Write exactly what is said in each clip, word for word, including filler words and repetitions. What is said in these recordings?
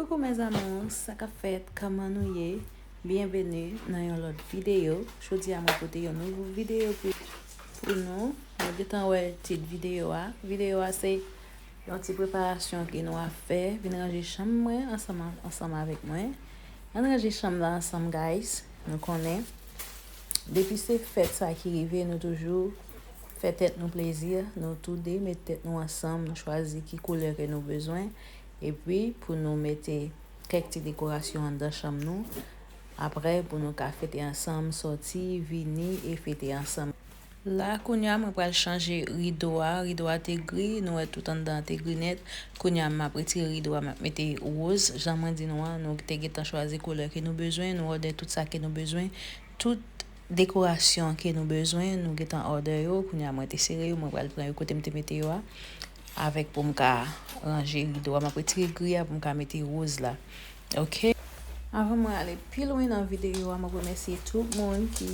Coucou mes amours, sa k ap fèt, kòman nou ye? Byenveni nan yon lòt videyo. Jodi a mwen pote yon nouvo videyo pou, pou nou. Nou gentan wè tit videyo a. Videyo a se yon ti preparasyon ke nou ap fè. Vin ranje chanm mwen ansanm, ansanm avèk mwen. Ann ranje chanm nan ansanm, guys. Nou konnen, depi se fèt sa ki rive, nou toujou fè tèt nou plezi. Nou toude met tèt nou ansanm, nou chwazi ki koulè ke nou bezwen. Epi, pou nou mete kèk ti dekorasyon anndan chanm nou. Apre, pou nou ka fete ansanm, sòti, vini e fete ansanm. La, kounye a, mwen pral chanje rido a. Rido a te gri, nou wè tout anndan an te gri nèt. Kounye a, m ap retire rido a, m ap mete woz. Jan mwen di nou an, nou te gentan chwazi koulè ke nou bezwen, nou òdè tout sa ke nou bezwen. Tout dekorasyon ke nou bezwen, nou gentan òdè yo. Kounye a, mwen te sere yo, mwen pral pran yo kote m te mete yo a. Avèk pou m ka ranje rido a, m ap retire gri a pou m ka mete woz la. Oke? Avan mwen ale pi lwen nan videyo a, mwen remèsye tout moun ki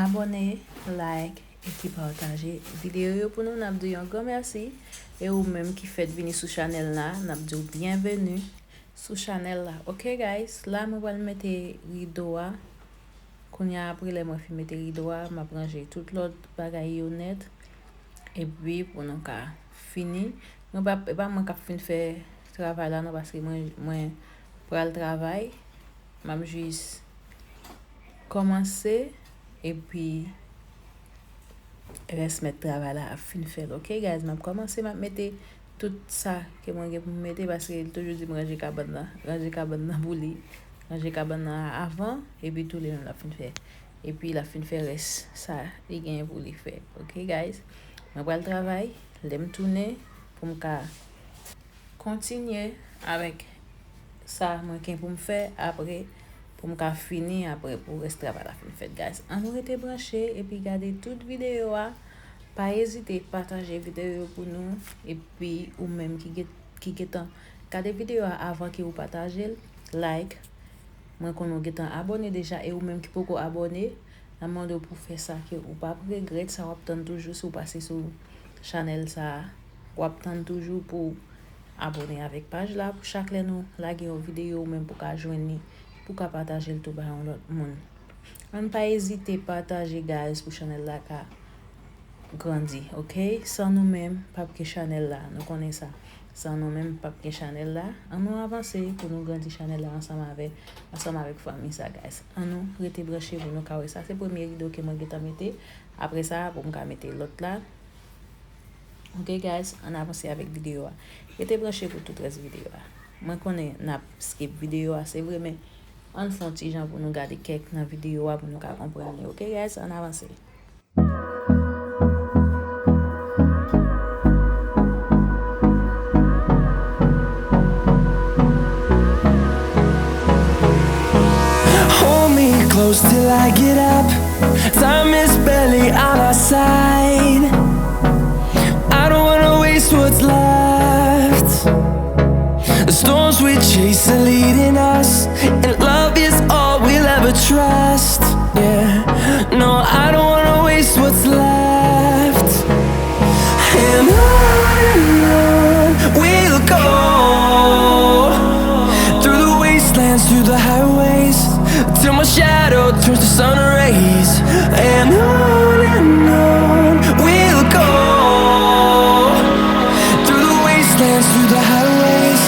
abòne, like, e ki pataje videyo yo pou nou. N ap di yon gran mèsi. E ou menm ki fèk vini sou chanèl la, n ap di w byenveni sou chanèl la. Oke, guys, la mwen pral mete rido a. Kounye a, apre lè mwen fin mete rido a, m ap ranje tout lòt bagay yo nèt. Epi, pou nou ka fini, mwen pa, e pa mwen k ap fin fè travay la, non, paske mwen, mwen pral travay. M ap jis kòmanse, epi rès mèt travay la ap fin fè l. Oke, guys, m ap kòmanse, m ap mete tout sa ke mwen gen pou m mete, paske li toujou di m ranje kabann nan, ranje kabann nan pou li, ranje kabann nan avan, epi tou li menm l ap fin fè. Epi l ap fin fè rès sa li genyen pou li fè. Oke, guys, mwen pral travay, lè m tounen, pou m ka kontinye avèk sa mwen gen pou m fè apre, pou m ka fini apre, pou rès travay la fin fèt, guys. Ann rete branche epi gade tout videyo a. Pa ezite pataje videyo yo pou nou. Epi ou menm ki gen, ki gentan gade videyo a avan ke ou pataje l, like. Mwen konnen ou gentan abòne deja, e ou menm ki poko abòne, n ap mande w pou w fè sa, ke ou p ap regrèt sa w ap tann toujou si w pase sou chanèl sa a. W ap tann toujou pou w abòne avèk paj la, pou chak lè nou lage yon videyo, ou menm pou w ka jwenn li, pou w ka pataje l tou bay yon lòt moun. Ann pa ezite pataje, guys, pou chanèl la ka grandi, oke? San nou menm, p ap gen chanèl la, nou konnen sa. San nou menm, p ap gen chanèl la. Ann nou avanse pou nou grandi chanèl la ansanm avè, ansanm avèk fanmi sa, guys. Ann nou rete branche pou nou ka wè sa. Se premye rido ke mwen gentan mete. Apre sa, pou m ka mete lòt la. Oke, guys, ann avanse avèk videyo a. Rete branche pou tout rès videyo a. Mwen konnen n ap skip videyo a, se vre, men ann fè yon ti jan pou nou gade kèk nan videyo a pou nou ka konprann li. Oke, guys, ann avanse. Hold me close till I get up. Time is barely on our side. I don't wanna waste what's left. The storms we chase are leading us, and love is all we'll ever trust. Yeah, no, I don't wanna waste what's left. And on and on we'll go, through the wastelands, through the highways, till my shadow turns to sun rays. And on and on we'll go, through the wastelands, through the highways,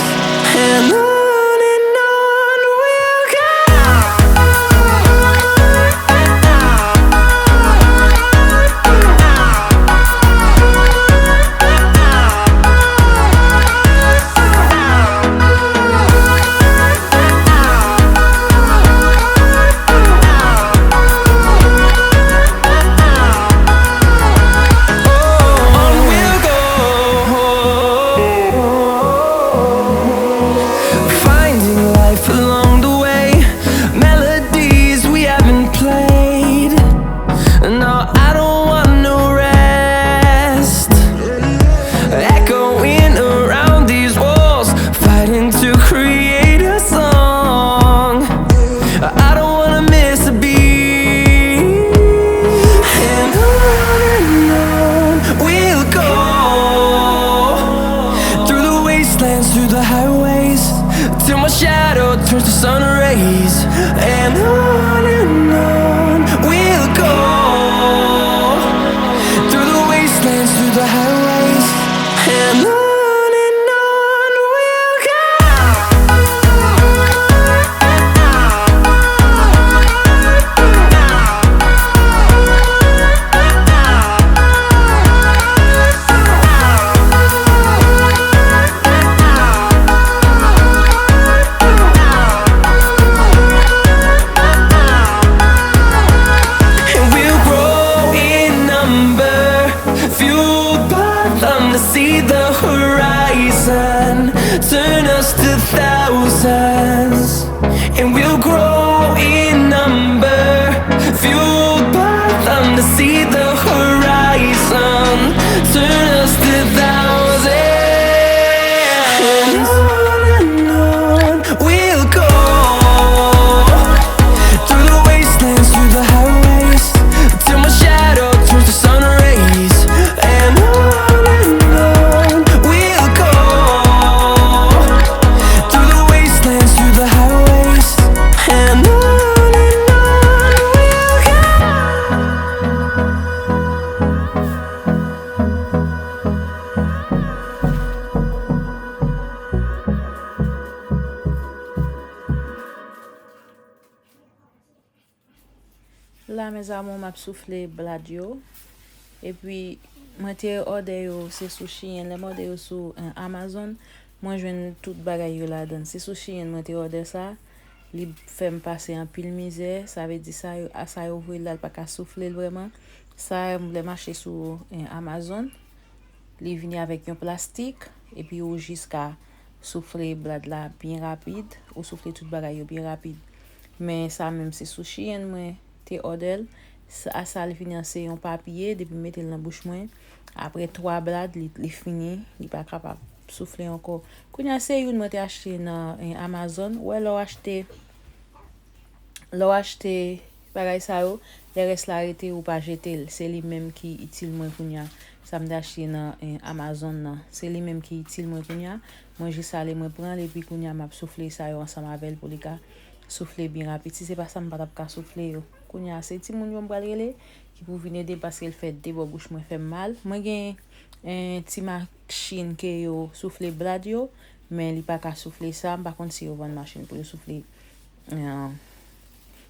and on and on we'll go. Till my shadow turns to sun rays, and on and on we'll go, through the wastelands, through the highways, and on and on we'll go. And we'll grow in number, fueled by them to see the horizon, turn us to thousands. And we'll grow in number, fueled by them to see the horizon, turn us to thousands. And on and on we'll go, through the wastelands, through the highways, till my shadow turns to sun rays. And on and on we'll go, through the wastelands, through the highways, and on and on we'll go. La, mes amours, m ap soufle blad yo. Epi, mwen te òdè yo, se sou Shein. Lè m òdè yo sou, eh, Amazon, mwen jwenn tout bagay yo ladan. Se sou Shein mwen te òdè sa. Li fè m pase anpil mizè. Sa vle di sa yo, a sa yo voye l la, l pa ka soufle l vrèman. Sa, lè m achte sou, eh, Amazon, li vini avèk yon plastik, epi ou jis ka soufle blad la byen rapid, ou soufle tout bagay yo byen rapid. Men sa menm se sou Shein mwen te òdè l. Sa, sa l vini an se yon papye, depi m mete l nan bouch mwen, apre twa blad, li, li fini, li pa kapab soufle ankò. Kounye a se youn mwen te achte nan, eh, Amazon. Ou wè lè w achte Lè w achte bagay sa yo, lè rès la rete, ou pa jete l. Se li menm ki itil mwen kounye a. Sa m te achte nan, eh, Amazon nan. Se li menm ki itil mwen kounye a. Mwen jis ale, mwen pran l, epi kounye a m ap soufle sa yo ansanm avè l pou li ka soufle byen rapid. Si se pa sa, m pa t ap ka soufle yo. Kounye a, se timoun yo m pral rele, ki pou vin ede m, paske l fè de bò bouch mwen fè m mal. Mwen gen, eh, ti machin ke yo soufle blad yo, men li pa ka soufle sa. M pa konn si yo vann machin pou yo soufle eh,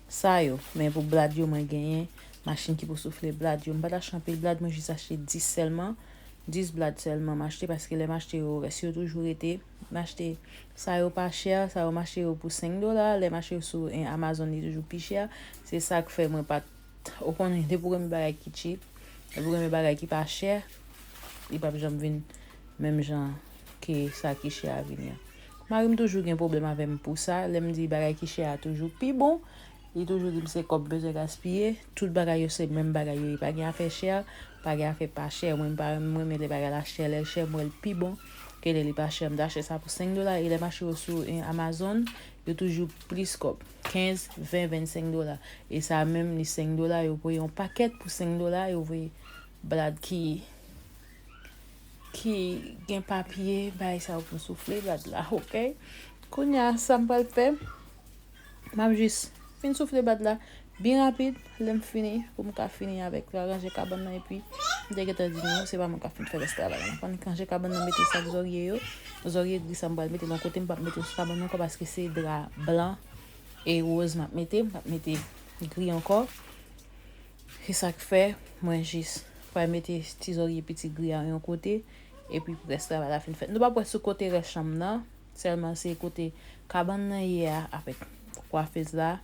sa yo. Men pou blad yo, mwen genyen machin ki pou soufle blad yo. M pa t achte anpil blad, mwen jis achte dis sèlman. Dis blad sèlman m achte, paske lè m achte yo, rès yo toujou rete. M achte sa yo pa chè, sa yo m achte yo pou senk dola. Lè m achte yo sou, eh, Amazon, li toujou pi chè. Se sa k fè mwen pa t, ou konnen, depi w renmen bagay ki cheap, depi w renmen bagay ki pa chè, li p ap janm vin menm jan ke sa ki chè a vini an. Mari m toujou gen pwoblèm avè m pou sa. Lè m di bagay ki chè a toujou pi bon, li toujou di m se kòb bezwen gaspiye. Tout bagay yo se menm bagay yo ye. Pa gen afè chè, pa gen afè pa chè. Mwen, m pa, m renmen lè bagay la chè. Lè l chè, m wè l pi bon ke lè li pa chè. M te achte sa pou senk dola, e lè m achte yo sou, eh, Amazon, yo toujou plis kòb. Kenz, ven, vennsenk dola. E sa menm, li senk dola, yo voye yon pakèt pou senk dola, yo voye blad ki ki gen papye, bay sa yo pou soufle blad la, oke? Kounye a, sa m pral fè, m ap jis fin soufle blad la byen rapid, lè m fini, pou m ka fini avèk ranje kabann nan, epi m te gentan di nou, se pa mwen k ap fin fè rès travay la. M ap ranje kabann nan, mete sak zòrye yo, zòrye gri sa m pral mete nan kote, m p ap mete yo sou kabann nan ankò, paske se dra blan e wòz m ap mete, m p ap mete gri ankò. Se sa k fè mwen jis pral mete ti zòrye piti gri a yon kote, epi pou rès travay la fin fèt. Nou p ap wè sou kote rès chanm nan, sèlman se kote kabann nan ye a avèk kwafez la.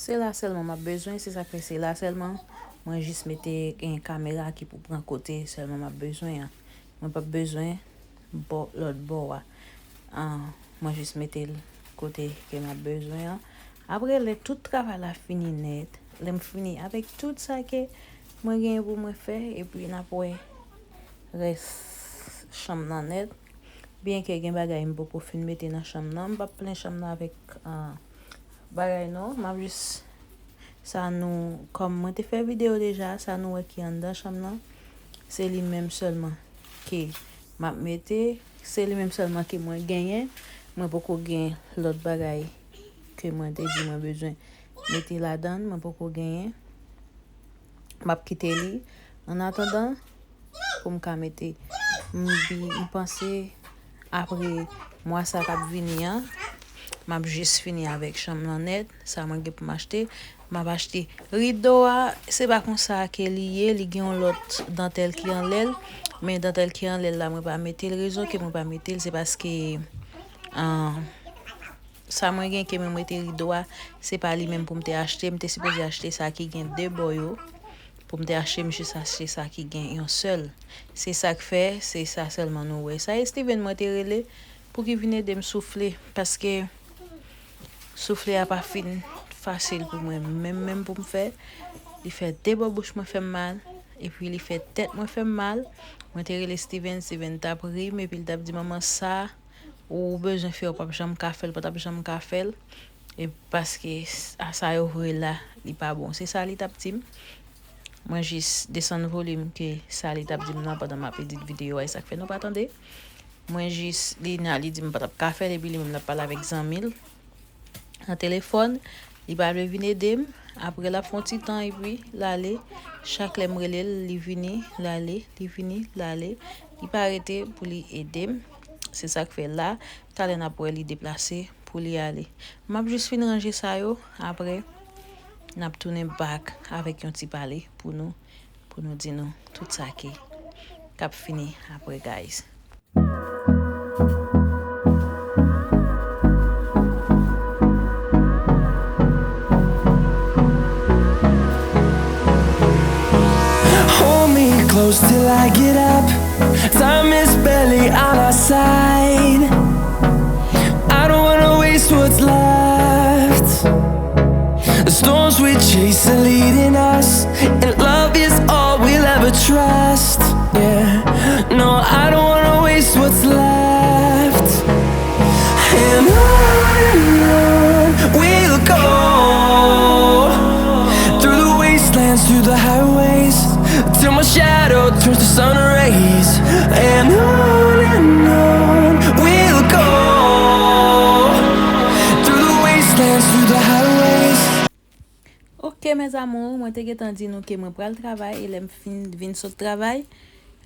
Se la sèlman m ap bezwen, se sa k fè se la sèlman mwen jis mete, eh, kamera ki pou pran kote sèlman m ap bezwen an. Mwen p ap bezwen bò, lòt bò a. Ah, mwen jis mete l kote ke m ap bezwen an. Apre, lè tout travay la fini nèt, lè m fini avèk tout sa ke mwen genyen pou mwen fè, epi n ap wè rès chanm nan nèt. Byenke gen bagay m poko fin mete nan chanm nan, m p ap plen chanm nan avèk, ah, bagay non, m ap jis sa nou, kòm mwen te fè videyo deja, sa nou wè ki anndan chanm nan, se li menm sèlman ke m ap mete, se li menm sèlman ke mwen genyen. Mwen poko gen lòt bagay ke mwen te di mwen bezwen mete ladan l, mwen poko genyen. M ap kite li. Annatandan, pou m ka mete, m bi-, m panse apre mwa sa k ap vini an, m ap jis fini avèk chanm lan nèt. Sa mwen gen pou m achte, m ap achte rido a. Se pa konsa ke li ye, li gen yon lòt dantèl ki anlè l, men dantèl ki anlè l la, mwen pa mete l. Rezon ke mwen pa mete l, se paske, ah, sa mwen gen ke mwen mete rido a, se pa li menm pou m te achte. M te sipoze achte sa ki gen de bò yo. Pou m te achte, m jis achte sa ki gen yon sèl. Se sa k fè, se sa sèlman nou wè. Sa e Steven mwen te rele pou ki vin ede m soufle, paske soufle a pa fin fasil pou mwen menm, menm pou m fè. Li fè de bò bouch mwen fè m mal, epi li fè tèt mwen fè m mal. Mwen te rele Steven, Steven t ap ri m, epi l t ap di, "Manman, sa ou bezwen fè, ou p ap janm ka fè l, ou p ap janm ka fè l." E paske s-, a sa yo voye la, li pa bon. Se sa li t ap di m. Mwen jis desann volim ke sa li t ap di m nan pandan m ap edit videyo a, e sa k fè nou pa tande. Mwen jis, li nan, li di m pa t ap ka fè l, epi li menm l ap pale avèk zanmi l nan telefòn. Li pa vle vin ede m. Apre, l ap fè yon ti tan, epi l ale. Chak lè m rele l, li vini, l ale, li vini, l ale. Li pa rete pou li ede m. Se sa k fè la, talè n ap wè li deplase pou li ale. M ap jis fin ranje sa yo, apre, n ap tounen back avèk yon ti pale pou nou, pou nou di nou tout sa ki, k ap fini apre, guys. Hold me close till I get up. Time is barely on our side. I don't wanna waste what's left. The storms we chase are leading us, and love is all we'll ever trust. Yeah, no, I don't wanna waste what's left. And on and on we'll go, through the wastelands, through the highways, till my shadow turns to sun rays. And on and on we'll go, through the wastelands, through the highways. Ok, mes amours, mwen te gentan di nou ke mwen pral travay, e lè m fin vin sot travay,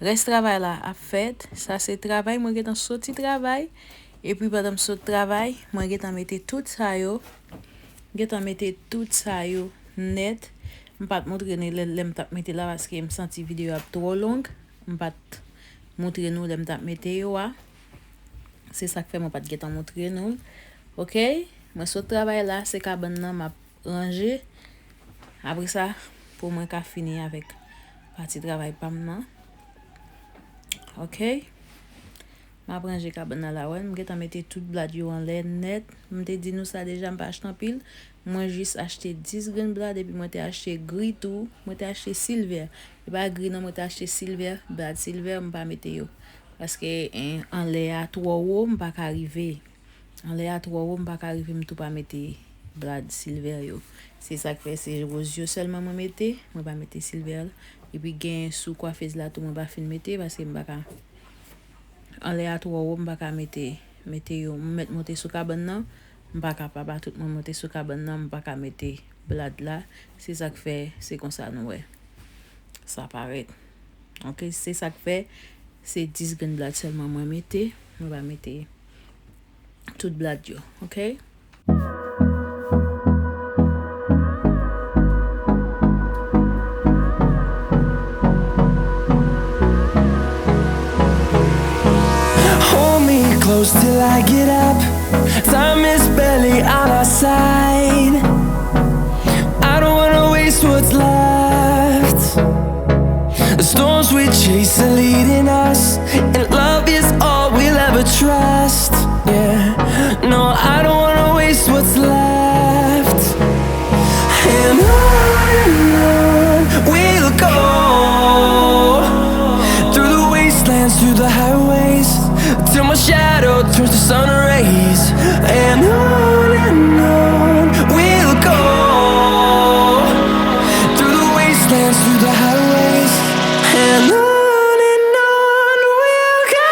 rès travay la ap fèt. Sa se travay, mwen gentan soti travay, epi pandan m sot travay, mwen gentan mete tout sa yo, gentan mete tout sa yo nèt. M pa t montre nou lè, lè m t ap mete la, paske m santi videyo ap twò long. M pa t montre nou lè m t ap mete yo a. Se sa k fè mwen pa t gentan montre nou l. Ok? Mwen sot travay la, se kabann nan m ap ranje. Apre sa, pou mwen ka fini avèk pati travay pa m nan. Ok? M ap ranje kabann nan la, wè, m gentan mete tout blad yo anlè nèt. M te di nou sa deja, m pa achte anpil. Mwen jis achte dis grenn blad, epi mwen te achte gri tou. Mwen te achte silvè. E pa gri non, mwen te achte silvè, blad silvè, m pa mete yo. Paske, en, anlè a twò wo, m pa ka rive. Anlè a twò wo, m pa ka rive, m tou pa mete blad silvè yo. Se sa k fè se woz yo sèlman mwen mete, mwen pa mete silvè. Epi gen sou kwafez la tou, mwen pa fin mete, paske m pa ka. Anlè a twò wo, m pa ka mete, mete yo. M mèt monte sou kabann nan, m pa kapab. A tout mwen monte sou kabann nan, m pa ka mete blad la. Se sa k fè, se konsa nou wè sa parèt. Ok, se sa k fè, se dis grenn blad sèlman mwen mete. Mwen pa mete tout blad yo, ok? Hold me close till I get up. Time is barely on our side. I don't wanna waste what's left. The storms we chase are leading us, and love is all we'll ever trust. Yeah, no, I don't wanna waste what's left. And on and on we'll go, through the wastelands, through the highways, till my shadow turns to sun rays. And on and on we'll go, through the wastelands, through the highways. And on and on we'll go.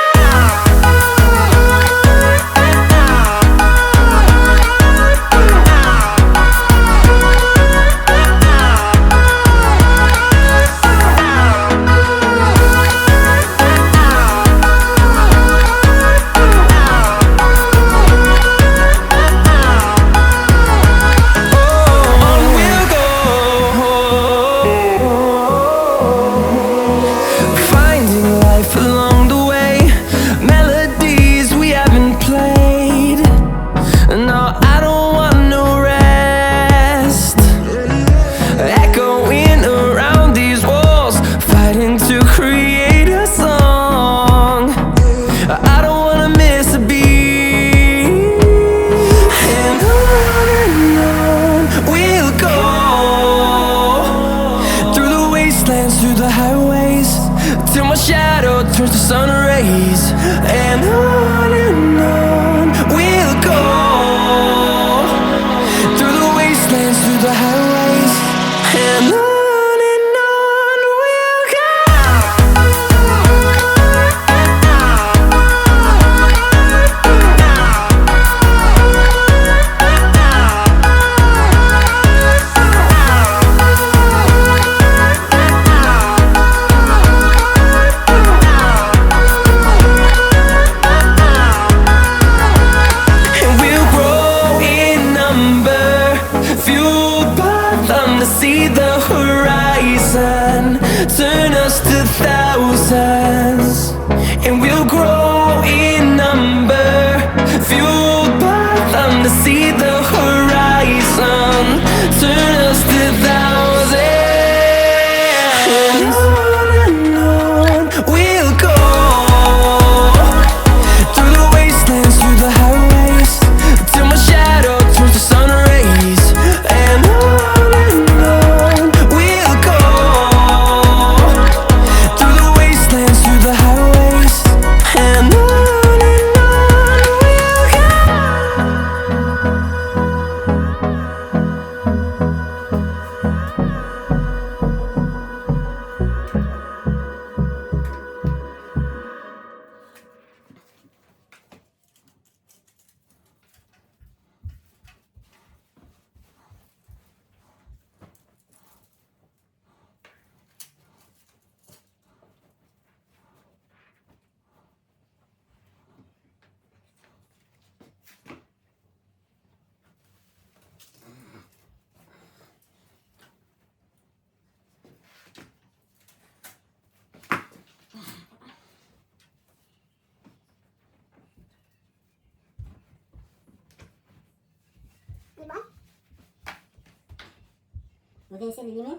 Ou te eseye li menm?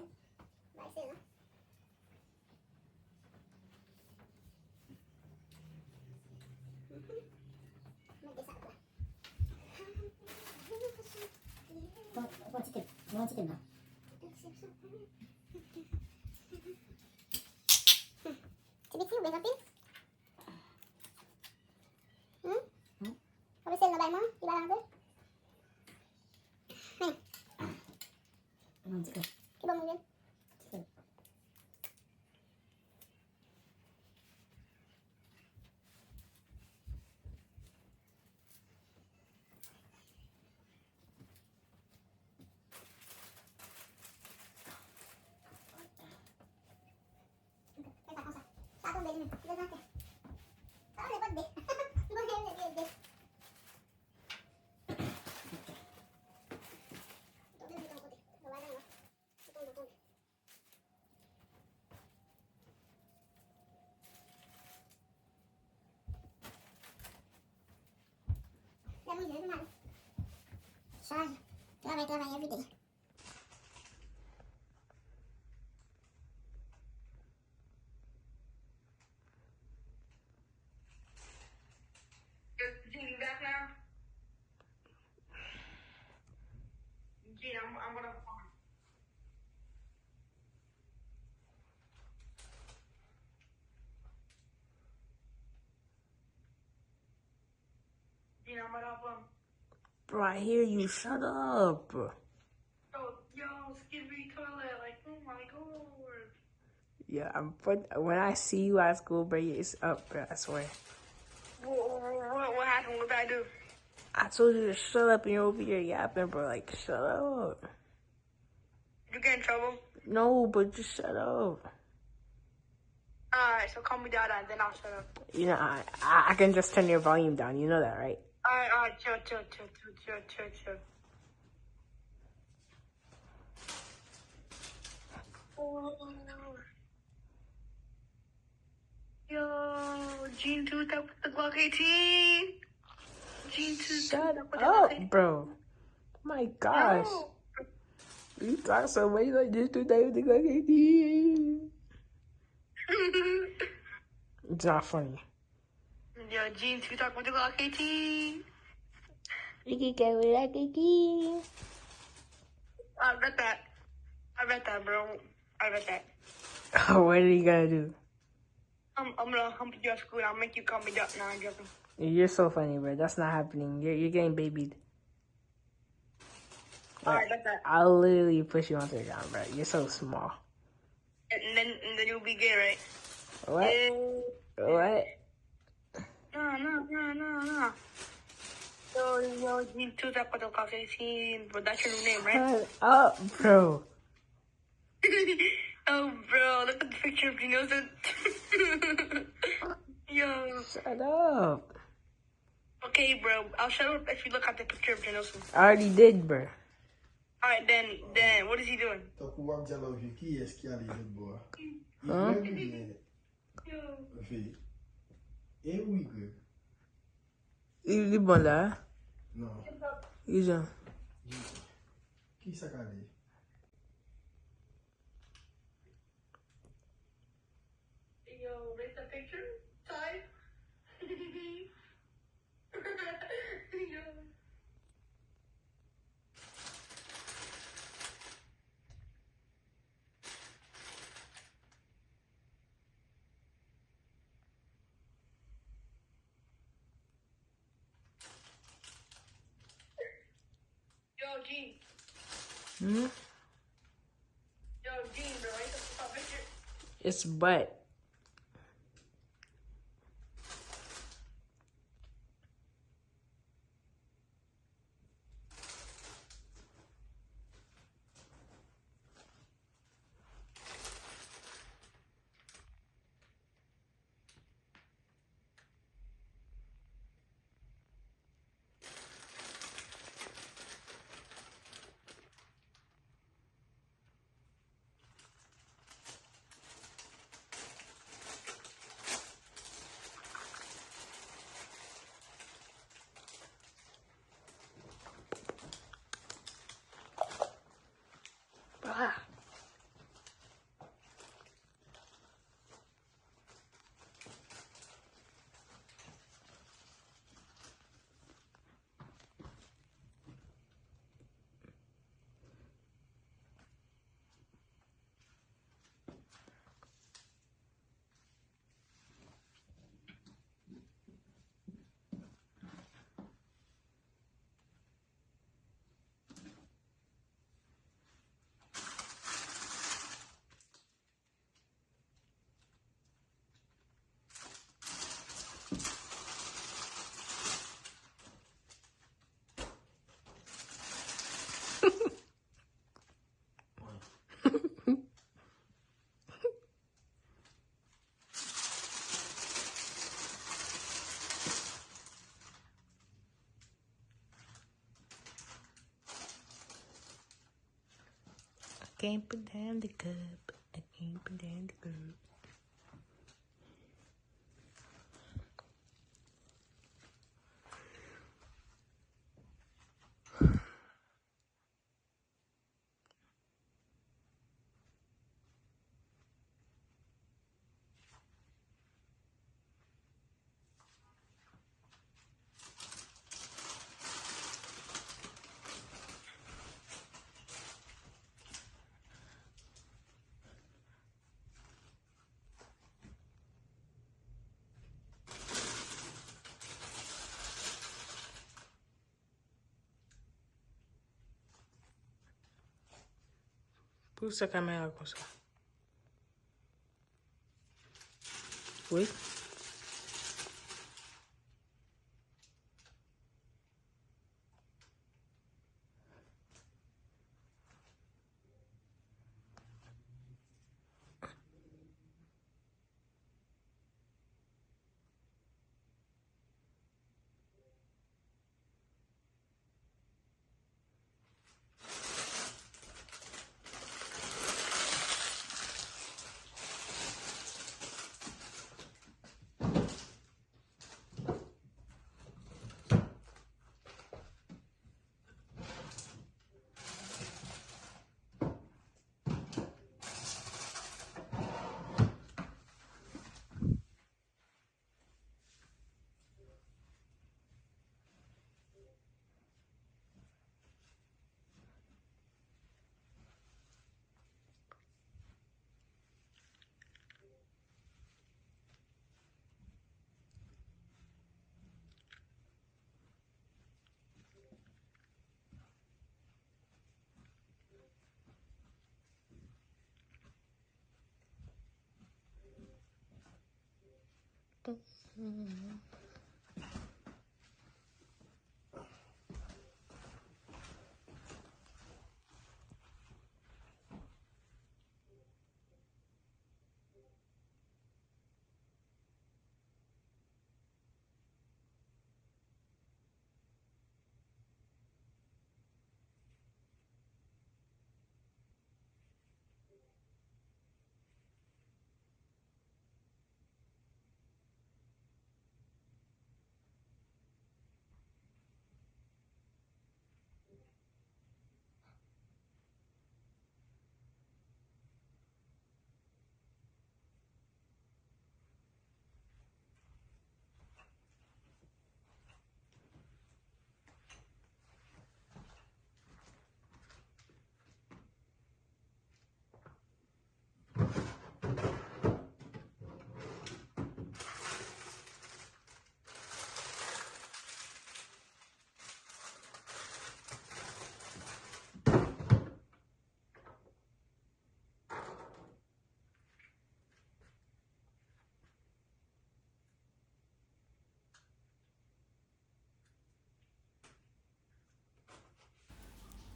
Bay se non. Mete sa la. Bon, bon, ti kèm, bon, ti kèm nan. Ti piti, ou bèl anpil? Hmm? Hmm? Ou bese nan bay mwen, li pa la antre? Hmm. Bon, ti kèm. Ki bon, mwen? Ti kèm. Fè sa konsa. Sa tonbe li menm. Li tonbe atè. Sa tonbe, pot de. Li tonbe, li tonbe. Tonbe, li tonbe kote. Tonbe, li tonbe. Li tonbe, tonbe. Lè mwen di, lè mwen ale. Chaje. Travay, travay, everyday. Jean, you back now? Jean, I'm, I'm gonna phone. Jean, I'm gonna phone. Bro, I hear you. Shut up. Yo, yo, Skibidi toilet, like, oh my God. Yeah, I'm fun. When I see you at school, bro, it's up, bro. I swear. What, what, what happened? What did I do? I told you to shut up and you're over here yapping, bro. Like, shut up. You get in trouble? No, but just shut up. Alright, so calm me down and then I'll shut up. You know, I, I, I can just turn your volume down. You know that, right? Alright, alright, chill, chill, chill. Yo, Jean two talk with the Glock eighteen. Jean two Shut talk with the Glock up, eighteen. Bro. My gosh. No. You talk so much like this today with the Glock eighteen. It's not funny. Yo, Jean two talk with the Glock eighteen. Ricky K with the Glock eighteen. I bet that. I bet that, bro. I bet that. What are you gonna do? I'm, I'm gonna hump your school. I'll make you calm me down. Nah, I'm joking. You're so funny, bro. That's not happening. You're, you're getting babied. Alright, bet that. I'll literally push you onto the ground, bro. You're so small. And then, and then you'll be gay, right? What? Eh. What? No, no, no, no, no. Yo, yo, Jean two talk with the Glock eighteen, but that's your new name, right? Shut up, bro. Oh, bro, look at the picture of Junior. Yo. Shut up. Okay, bro, I'll shut up if you look at the picture of Junior. I already did, bro. Alright, then, then, what is he doing? Tankou w ap di I love you, kiyès ki ale lòt bò a? Huh? Igrèg oubyen V? E ou Igrèg? Li, li bon la. Non. Ki jan? Ki sa k ale? Yo, rate the picture? Ty? Yo. Yo, Jean. Hmm? Yo, Jean, bro, ain't the fuck picture? It's butt. can't put down the cup. I can't put down the cup. Pou sa kamera konsa. Wi.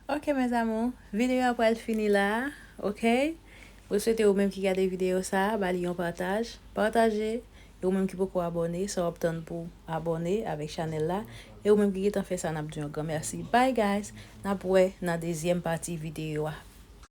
Ok, mes amours, videyo a pral fini la, ok? Mwen swete ou menm ki gade videyo sa a, ba li yon pataj, pataje, e ou menm ki poko abòne, sa w ap tann pou abòne avèk chanèl la, e ou menm ki gentan fè sa, n ap di yon gran mèsi. Bye guys, n ap wè nan dezyèm pati videyo a.